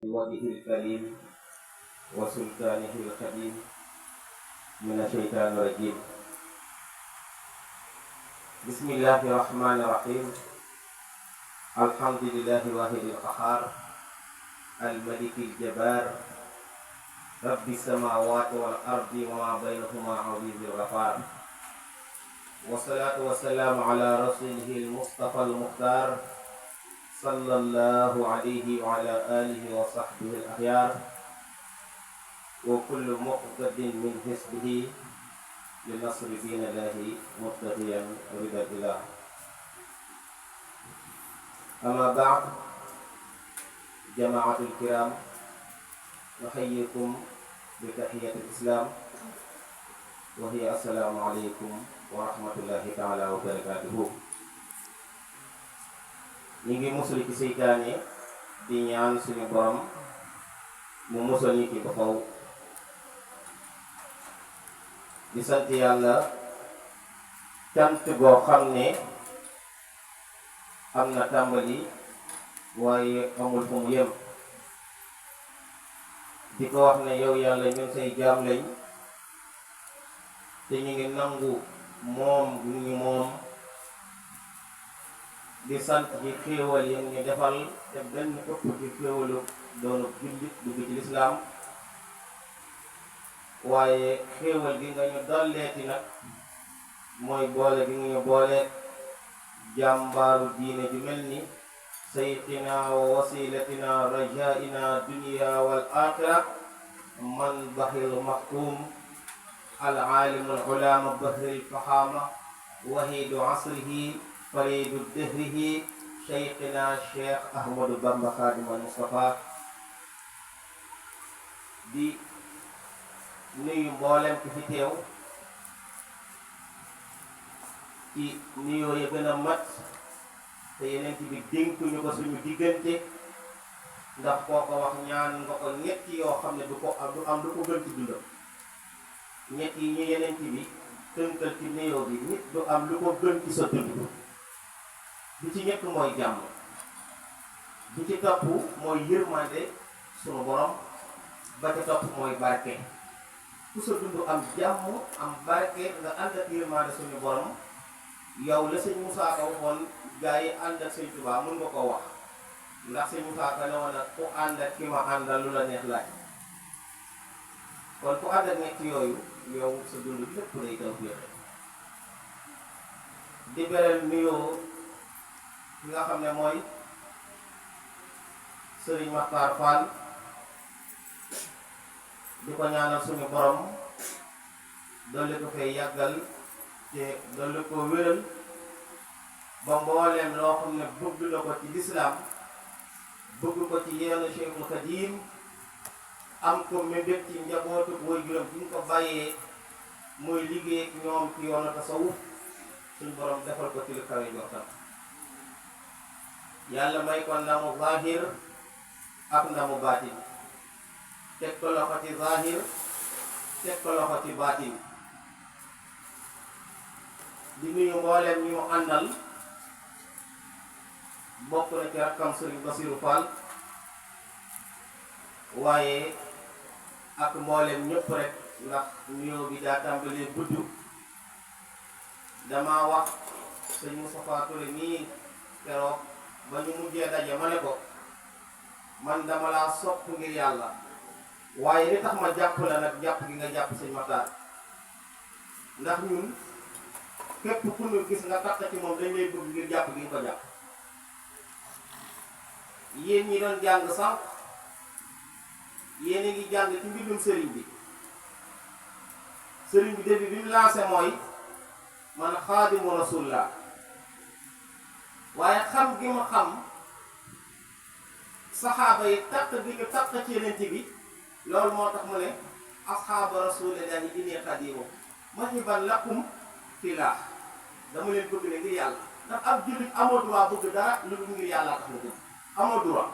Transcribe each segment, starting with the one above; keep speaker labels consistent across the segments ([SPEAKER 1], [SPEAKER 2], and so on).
[SPEAKER 1] بوجهه الكريم وسلطانه القديم من الشيطان الرجيم. بسم الله الرحمن الرحيم. الحمد لله الواحد القهار الملك الجبار رب السماوات والأرض وما بينهما عزيز الغفار، والصلاة والسلام على رسوله المصطفى المختار صلى الله عليه وعلى آله وصحبه الأخيار، وكل مقتد من حزبه لنصر دين الله مقتديا رضا الله. أما بعد، جماعة الكرام، نحييكم بتحية الإسلام وهي السلام عليكم ورحمة الله تعالى وبركاته. ñi ngi musal ci seytaane di ñaan suñu borom mu musal ñu ci ba faw. di sant yàlla cant goo xam ne am na tàmbali waaye amul fu mu yem. di ko wax ne yow yàlla ñun say jaam lañ te ñu ngi nangu moom ñu moom, di sant ci xéewal yi ñu defal te benn ëpp ci xéewalu doonu jullit dugg ci lislaam, waaye xéewal gi nga ñu dolleeti nag mooy boole gi nga ñu boole jàmbaaru diine ju mel ni sayxina wa wasilatina rajaina dunia wal axira man baxil maxtuum al aalimu al ulaama bahril faxaama wahidu asrihi faridu dëhrihi cheikhina cheikh ahmadou bamba xaadimal mustafa. di nuyu mboolem ki fi teew ci nuyoo ya gën a mat te yeneen ci bi dénkuñu ko suñu diggante, ndax koo ko wax ñaan nga ko ñetti yoo xam ne du am du ko gën ci dundam. ñett yi ñu yeneen ci bi tënkal ci nuyoo bi nit du am lu ko gën ci sa dund. bi ci ñëkk mooy jàmm, bi ci topp mooy yërmande sunu borom, ba ca topp mooy barke. ku sa dund am jàmm am barke nga ànd ak yërmande suñu borom, yow la sëñ Moussa Ka waxoon gaa yi ànd ak sëñ Tuubaa mun nga ko wax, ndax sëñ Moussa Ka ne woon nag ku ànd ak ki ma àndal lu la neex laaj. kon ku ànd ak ñett yooyu yow sa dund lépp day taw féexe. di beral nuyoo ki nga xam ne mooy Sëriñ Maxtaar Fall, di ko ñaanal suñu borom dolli ko fay yàggal te dolli ko wéral ba mbooleem loo xam ne bëgg na ko ci lislaam, bëgg ko ci yeenu Cheikhul Xadim, am ko mébét ci njabootu woy juróom bi ñu ko bàyyee muy liggéey ak ñoom ci yoonu tasawuf, suñu borom defal ko ci lu kawe njortam. yàlla may ko ndamu zahir ak ndamu baatin, teg ko loxo ci zahir, teg ko loxo ci baatin. di nuyu mbooleem ñu àndal, bokk na ci rakkam Sëriñ Basiru Fall, waaye ak mbooleem ñëpp rek, ndax nuyoo bi daa tàmbalee gudd. dama wax sëñ Moustapha Touré nii keroog ba ñu mujjee daje ma ne ko man dama laa sopp ngir yàlla, waaye li tax ma jàpp la nag jàpp gi nga jàpp sëñ Matar, ndax ñun képp ku ñu gis nga takk ci moom dañ lay bëgg ngir jàpp gi nga ko jàpp. yéen ñi doon jàng sànq yéen a ngi jàng ci mbindum sëriñ bi. sëriñ bi début bi mu lancé mooy man xaadimu rasulillah, waaye xam gi ma xam saxaaba yi takk bi ñu takk ci yeneen bi, loolu moo tax mu ne asxaaba rasulillahi inni xadimu mahiban lakum fillah. dama leen bëgg ne ngir yàlla, ndax ab jullit amoo droit bëgg dara lu dul ngir yàlla tax na bëgg, amoo droit.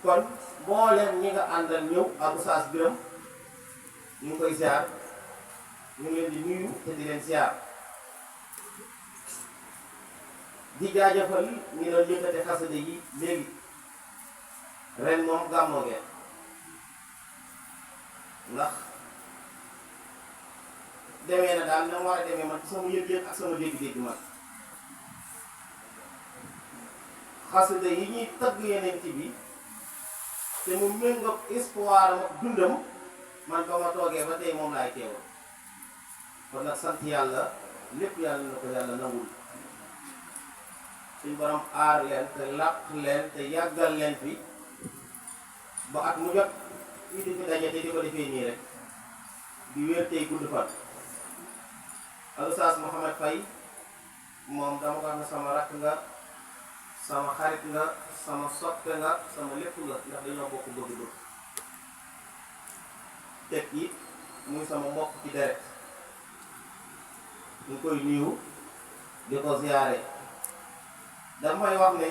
[SPEAKER 1] kon mbooleem ñi nga àndal ñëw ak Oustaz Birame ñu ngi koy ziar, ñu ngi leen di nuyu te di leen ziar. di jaajëfal ñi doon yëkkate xasida yi léegi ren moom gàmmoo ngeen ndax demee na daal na mu war a demee man sama yëg-yëg ak sama dégg-dégg man xasida yi ñuy tagg yeneen ci bi te mu méngoog espoir am ak dundam man ba ma toogee ba tey moom laay teewal kon nag sant yàlla lépp yàlla na ko yàlla nangul suñ borom aar leen te làq leen te yàggal leen fi ba at mu jot ñu di fi daje te di ko defee nii rek di wér tey gudd fan Oustaz Mouhamed Faye moom dama ko xam ne sama rakk nga sama xarit nga sama soppe nga sama lépp nga ndax dañoo bokk bëgg-bëgg teg it muy sama mbokk ci deret ñu koy nuyu di ko ziyaare damay wax ne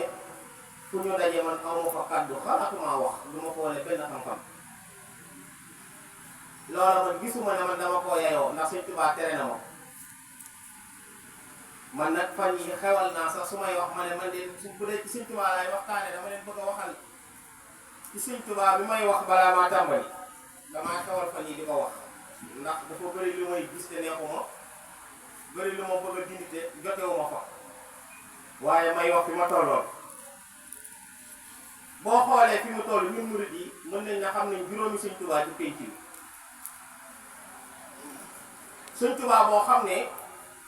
[SPEAKER 1] fu ñu daje man awma fa kàddu xalaatuma wax du ma ko wane benn xam-xam loola man gisuma ne man dama koo yayoo ndax Sëñ Tuubaa tere na ma man nag fan yi xewal naa sax su may wax ma ne man de bu dee ci Sëñ Tuubaa laay waxtaane dama leen bëgg a waxal ci Sëñ Tuubaa bi may wax balaa maa tàmbali damaa xewal fan yi di ko wax ndax dafa bëri lu may gis te neexuma bëri lu ma bëgg a dindi te jotewuma fa waaye may wax fi ma tolloon boo xoolee fi mu toll ñun murid yi mën nañ na xam ne juróomi Sëñ Tuubaa ci pénc bi Sëñ Tuubaa boo xam ne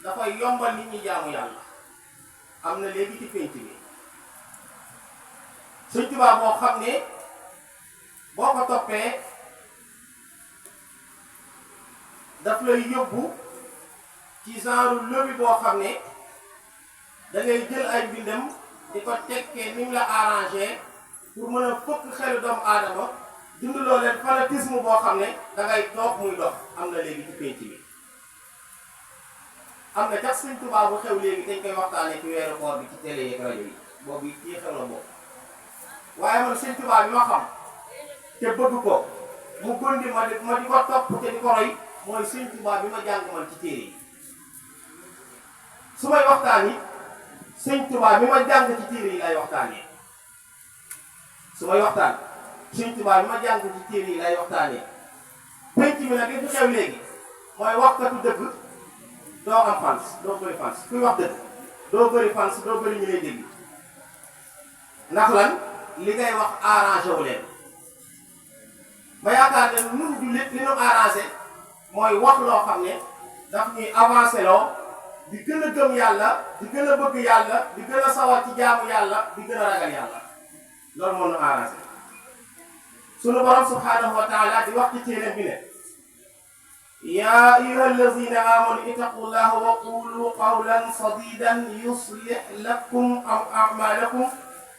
[SPEAKER 1] dafay yombal nit ñi jaamu yàlla am na léegi ci pénc bi Sëñ Tuubaa boo xam ne boo ko toppee daf lay yóbbu ci genre lobby boo xam ne da ngay jël ay mbindam di ko tekkee ni mu la arrangé pour mën a fëkk xelu doomu aadama dundaloo leen fanatisme boo xam ne dangay toog muy dox am na léegi ci pénc bi am na tax Sëñ Tuubaa bu xew léegi dañ koy waxtaanee ci weeru koor bi ci télé yeeg rajo yi boobu it ci xew la bokk waaye man Sëñ Tuubaa bi ma xam te bëgg ko mu gondi ma di ko topp te di ko roy mooy Sëñ Tuubaa bi ma jàng man ci téere yi su may waxtaan yi Sëñ Tuubaa bi ma jàng ci téere yi lay waxtaanee su may waxtaan Sëñ Tuubaa bi ma jàng ci téere yi lay waxtaanee penc mi nag li fi xew léegi mooy waxkatu dëgg doo am fans doo bëri fans kuy wax dëgg doo bëri fans doo bëri ñu lay dégg ndax lan li ngay wax arrangé wu leen ba yaakaar ne nun jullit li ñu arrangé mooy wax loo xam ne daf ñuy avancé loo di gën a gëm yàlla di gën a bëgg yàlla di gën a sawar ci jaamu yàlla di gën a ragal yàlla loolu moo ñu arrangé sunu borom subhanahu wa taala di wax ci téere bi ne yaa ayyuha allazina amanu ittaqullaha wa qulu qawlan sadidan yuslih lakum a'malakum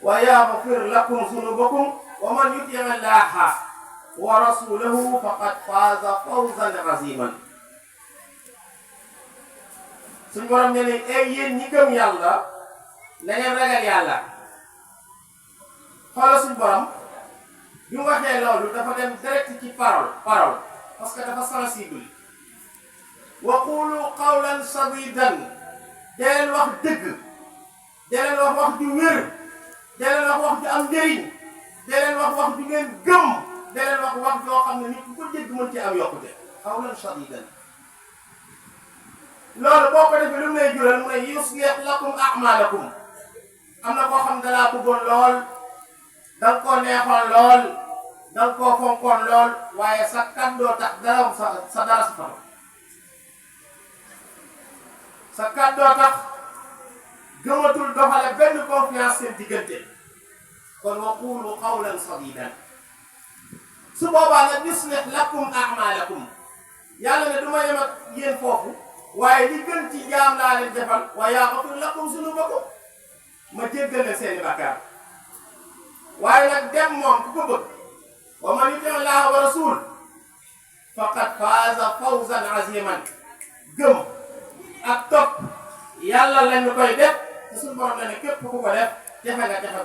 [SPEAKER 1] wa yaghfir lakum zunubakum wa man yuti' allaha wa rasulahu faqad faaza fawzan aziman suñu borom ne leen ay yéen ñi gëm yàlla na ngeen ragal yàlla xoolal suñu borom bi mu waxee loolu dafa dem direct ci parole parce que dafa sensible wa qulu qawlan sadidan dee leen wax dëgg dee leen wax wax ju wér dee leen wax wax ju am njëriñ dee leen wax wax ju ngeen gëm dee leen wax wax joo xam ne nit ku ko dégg mën ci am yokkute qawlan sadidan loolu boo ko defee lu mu lay jural mu ne yuslih lakum a'malakum am na koo xam ne dalaa bëggoon lool danga koo neexoon lool danga koo fonkoon lool waaye sa kàddoo tax dara sa dara sa tax sa kàddoo tax gëmatul doxale benn confiance seen diggante kon wa qulu qawlan sadidan su boobaa nag yuslih lakum a'malakum yàlla ne du ma yem ak yéen foofu waaye li gën ci jaam laa leen defal wa yaghfir lakum zunubakum ma jéggal leen seeni bakkaar waaye nag dem moom ku ko bëgg wa man yuti' Allaha wa rasul faqad faaza fawzan aziman gëm ak topp yàlla lañu koy def te suñu borom la ne képp ku ko def texe nga texe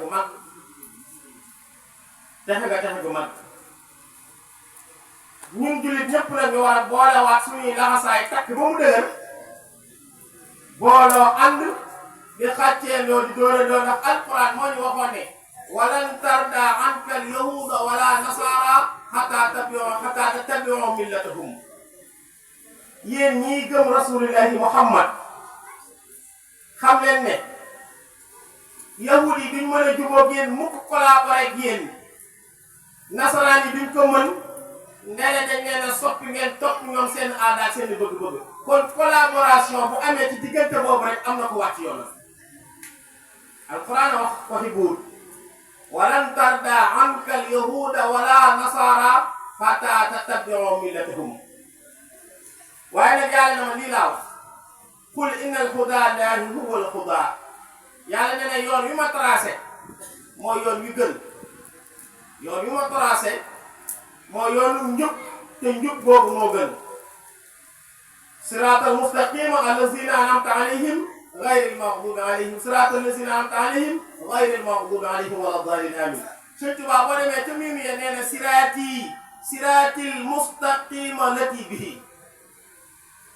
[SPEAKER 1] gu mag ñun jullit ñëpp nag ñu war a boolewaat suñuy laxasaay takk ba mu dëgër booloo ànd di xàcceendoo di dóorandoo ndax alquran moo ñu waxoon ne walan tarda tarda anka al yahuda wala nasara hatta tattabi'u millatahum. yéen ñii gëm rasulillahi Muhammad xam leen ne yahud yi duñ mën a jubóog yéen mukk collaborer ak yéen nasaraan yi duñ ko mën ndene dañ leen a soppi ngeen topp ñoom seen aada ak seen bëgg-bëgg. kon collaboration bu amee ci diggante boobu rek am na ko wàcc yoon la. alquran wax waxi buur walan tarda anka al yahuda wala nasara hatta tattabi'u millatahum. waaye nag yàlla na ma lii laa wax qul inna al huda llahi huwa al huda. yàlla ne ne yoon wi ma tracé mooy yoon wi gën. yoon wi ma tracé mooy yoonu njub te njub boobu moo gën. siraatal mustaqima allazina an'amta alayhim ghayril maghdubi alayhim siraatal lazina an'amta alayhim ghayril maghdubi alayhim wala daalliin amiin. Sëñ Tuubaa boo demee ca miim ya nee na siraatil mustaqima lati bihi.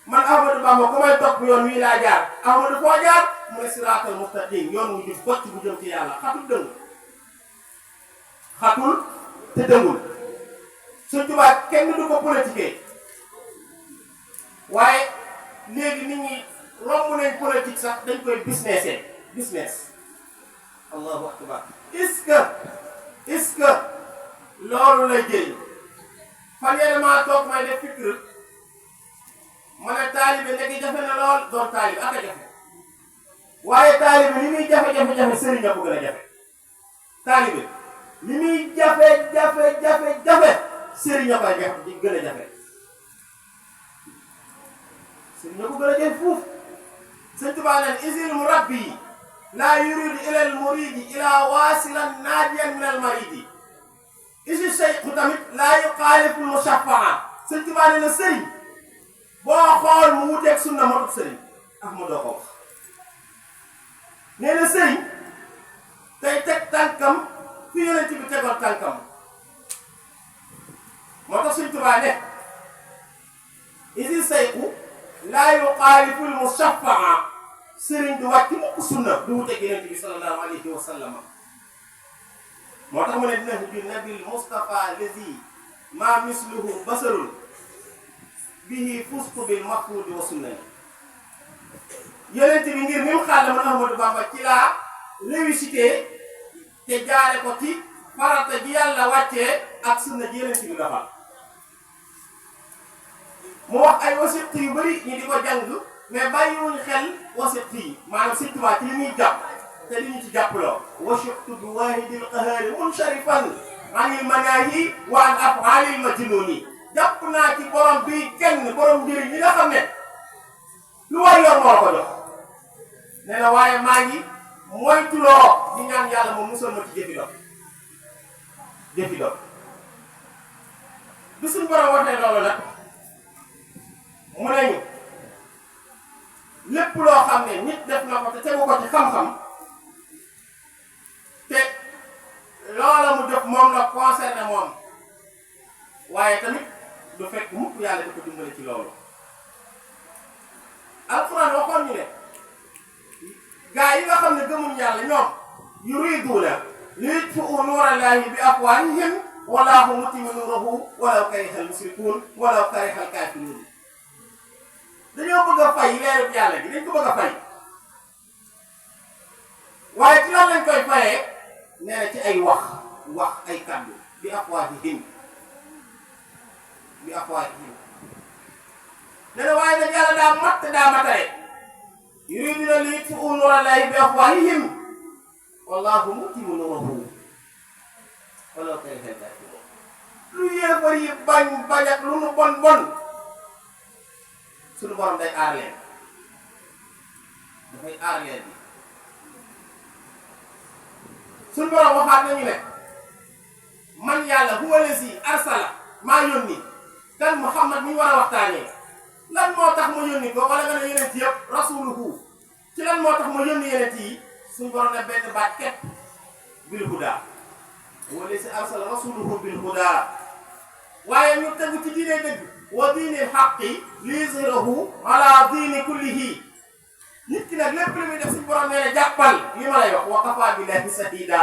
[SPEAKER 1] man Ahmadou Bamba ku may topp yoon wii laa jaar. Ahmadou foo jaar mu ne siraatal mustaqim yoon wu jub bocc bu jëm ci yàlla xatul dëng. xatul te dëngul. Sëñ Tuubaa kenn du ko politiquer. waaye léegi nit ñi romb nañ politique sax dañ koy business. allahu akbar. est-ce que loolu lay jëriñ. fan yéen maa toog may def fikr ma ne taalibe léegi jafe na lool doon taalibe ak a jafe. waaye taalibe li muy jafe-jafe sëriñ a ko gën a jafe. taalibe li muy jafe sëriñ a koy gën a jafe. sëriñ a ko gën a jafe fuuf. Sëñ Tuubaa leen isil murabbi laa yuridu ila al muridi ila wasilan naadiyan min al maridi. isi seyku tamit laa yuxaalifu mushafaa. Sëñ Tuubaa ne la sëriñ boo xool mu wuteeg sunna matut sëriñ ak ma doo ko wax. nee na sëriñ tey teg tànkam fi yonent bi tegoon tànkam. moo tax Sëñ Tuubaa ne isi seyku laa yuxaalifu mushafaa. sëriñ du wàcc mukk sunna du wuteeg yonent bi sallallahu alayhi wa sallam. moo tax mu ne dina bi nabil Mustafa lazi ma misluhu basarun bihi fustu bil mahfudi wa sunnani. yonent bi ngir mi mu xaale man Ahmadou Bamba ci laa réussité te jaare ko ci farata ji yàlla wàccee ak sunna ji yonent bi doxal. mu wax ay wasiq yu bëri ñu di ko jàng mais bàyyiwuñ xel wasiq yi maanaam Sëñ Tuubaa ci li muy jàpp te li ñu ci jàppaloo. wasiqtu bi waahidil qahaari munsharifan anil manaahi wa an af'aalil majnuuni. jàpp naa ci borom bii kenn borom njëriñ li nga xam ne lu waay yor moo la ko jox. nee na waaye maa ngi moytuloo di ñaan yàlla moom musal ma ci jëfi dof. bi suñ borom waxee loolu nag mu ne ñu lépp loo xam ne nit def na ko te tegu ko ci xam-xam te loola mu def moom la concerné moom waaye tamit du fekk mukk yàlla di ko dimbali ci loolu. alquran waxoon ñu ne gaa yi nga xam ne gëmuñ yàlla ñoom yuriduuna liyutfi'u nuurallaahi bi afwaahihim wallaahu mutimmu nuurihi walaw karihal musrikuun walaw karihal kaafiruun. dañoo bëgg a fay leerub yàlla gi dañ ko bëgg a fay waaye ci lan lañ koy fayee nee na ci ay wax ay kàddu bi afwaahihim nee na waaye nag yàlla daa matare yuriduuna liyutfi'u nuurallaahi bi afwaahihim wallaahu mutimmu nuurihi walaw karihal kaafiruun. lu yéefar yi bañ ak lu nu bon suñu borom day aar leen dafay aar leen bi suñu borom waxaat nañu ne man yàlla huwa lazi arsala maa yónni kan Muhammad mi ñu war a waxtaanee lan moo tax ma yónni ko wala nga ne yeneen ci yëpp rasuluhu ci lan moo tax ma yónni yeneen yi suñu borom ne benn baat képp bil huda huwa lazi arsala rasuluhu bil huda waaye ñu tegu ci diine dëgg wa diinil haqqi liyuzhirahu ala diini kullihi. nit ki nag lépp lu muy def suñu borom nee na jàppal li ma lay wax wa kafaa billahi shahida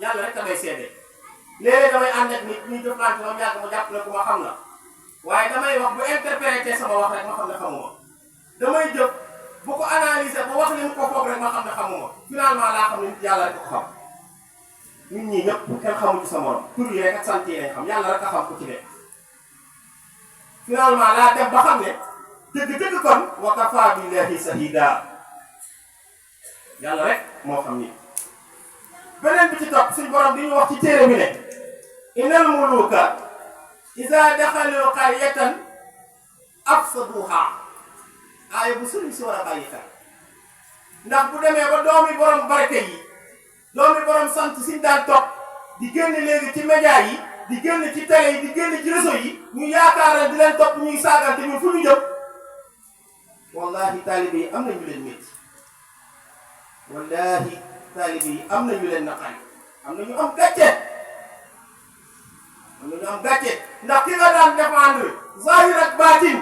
[SPEAKER 1] yàlla rek damay seede léeg-léeg damay ànd ak nit ñi jëflante moom yàgg ma jàpp ne ku ma xam la waaye damay wax bu interprété sama wax rek ma xam ne xamuma damay jëf bu ko analyser ba wax li mu ko foog rek ma xam ne xamuma finalement laa xam ne nit yàlla rek ko xam nit ñi ñëpp kenn xamul ci sa morom tur yi rek ak sant yi lañ xam yàlla rek a xam ku ci nekk finalement laa dem ba xam ne dëgg-dëgg kon wa kafaa billahi shahida yàlla rek moo xam ni beneen bi ci topp suñ borom di ñu wax ci téere bi ne innal muluka iza daxalu qaryatan afsaduha aaya bu sëriñ si war a bàyyi xel ndax bu demee ba doomi borom barke yi doomi borom sant siñ daan topp di génn léegi ci média yi di génn ci télé yi di génn ci réseau yi ñu yaakaar di leen topp ñuy saagante ñun fu ñu jëm wallahi taalibe yi am na ñu leen métti wallahi taalibe yi am na ñu leen naqari am na ñu am gàcce ndax ki nga daan défendre zahir ak baatin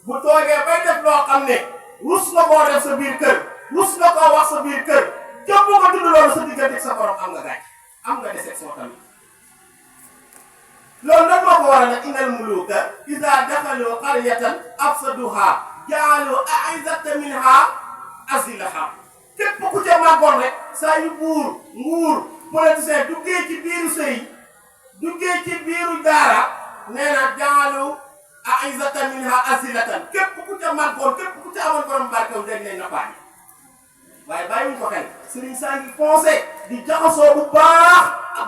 [SPEAKER 1] bu toogee bay def loo xam ne rus nga koo def sa biir kër rus nga koo wax sa biir kër jëpp ko tudd loolu sa diggante ak sa borom am nga gàcce am nga déception tamit loolu lan moo ko waral nag innal muluka iza daxalu qaryatan afsaduha jaalu a'izzata minha azillaha képp ku ca màggoon rek saa yu buur nguur politicien duggee ci biiru sëy duggee ci biiru daara nee na jaalu a'izzata minha azillatan képp ku ca màggoon képp ku ca amoon borom barkew dañ leen nappaani waaye bàyyiwuñ ko xel sëriñ saa ngi foncé di jaxasoo bu baax ak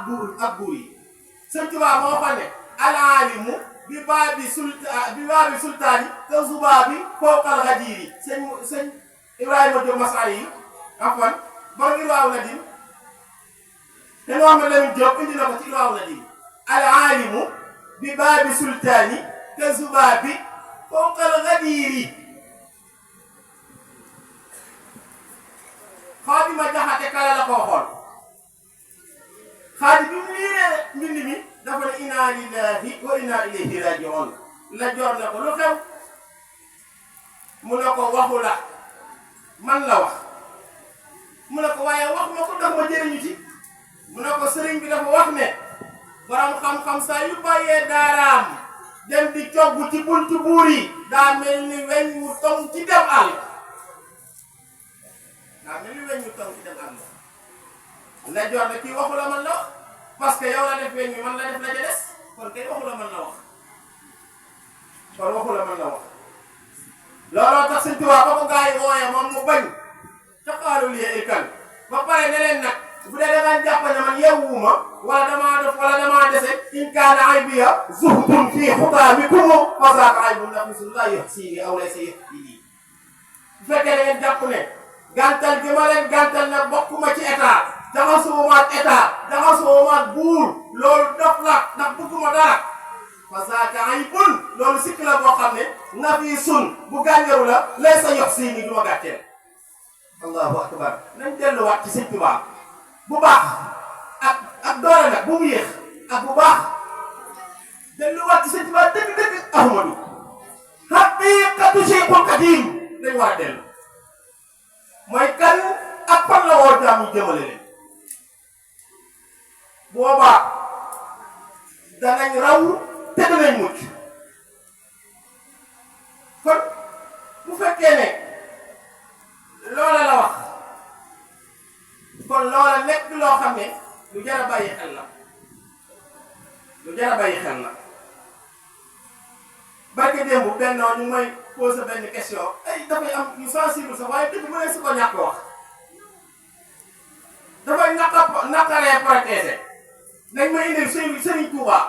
[SPEAKER 1] buur yi sëñ Tuubaa moo xam ne alaalimu bi baabi sultaani te zubaabi fawqal ghadiiri sëñ Ibrahima Diop Masari yi afwan borom Irwaaw Nadim te Mouhamed Lamine Diop indi na ko ci Irwaaw Nadim alaalimu bi baabi sultaani te zubaabi fawqal ghadiiri Xaadima Jaxate kala la koo xool xaadi bi mu liiree mbind mi dafa ne inna lillahi wa inna ilayhi raji'un la jor ne ko lu xew mu ne ko waxu la man la wax mu ne ko waaye wax ma ko ndax ma jëriñu ci mu ne ko sëriñ bi dafa wax ne borom xam-xam saa yu bàyyee daaraam dem di cogg ci buntu buur yi daa mel ni weñ mu tong ci dem àll la jor ne kii waxu la man la wax parce que yow la def weñ mi man la def la ca des kon kay waxu la man la wax kon waxu la man la wax looloo tax Sëñ Tuubaa ba ko gaa yi wooyee moom mu bañ caqaalu lii ilkan ba pare ne leen nag bu dee dangaa jàpp ne man yewwuma wala damaa def wala damaa dese in kaana aybiya zuhdun fii xutaamikum fa zaaka aybun nafisun laa yuhsiihi aw laysa yuhsiihi bu fekkee da ngeen jàpp ne gàntal gi ma leen gàntal ne bokkuma ci état jaxasoo maag état jaxasoo maag buur loolu dof la ndax bëgguma dara fa zaaka aybun loolu sikk la boo xam ne nafisun bu gànjaru la laysa yuhsiihi du ma gàcceel allahu akbar nañ delluwaat ci Sëñ Tuubaa bu baax ak doole nag bu mu yéex ak bu baax delluwaat ci Sëñ Tuubaa dëgg-dëgg Ahmadu haqiqatu Cheikhul Xadim dañ war a dellu mooy kan ak fan la woo jaamu jëmale leen boobaa danañ raw te danañ mucc kon bu fekkee ne loola la wax kon loola nekk loo xam ne lu jar a bàyyi xel la lu jar a bàyyi xel la barke démb benn ñu may posé benn question ay dafay am yu sensible sax waaye dëgg mënee su ko ñàkk wax dafay naqaree protéger nañ ma indil Sëriñ Tuubaa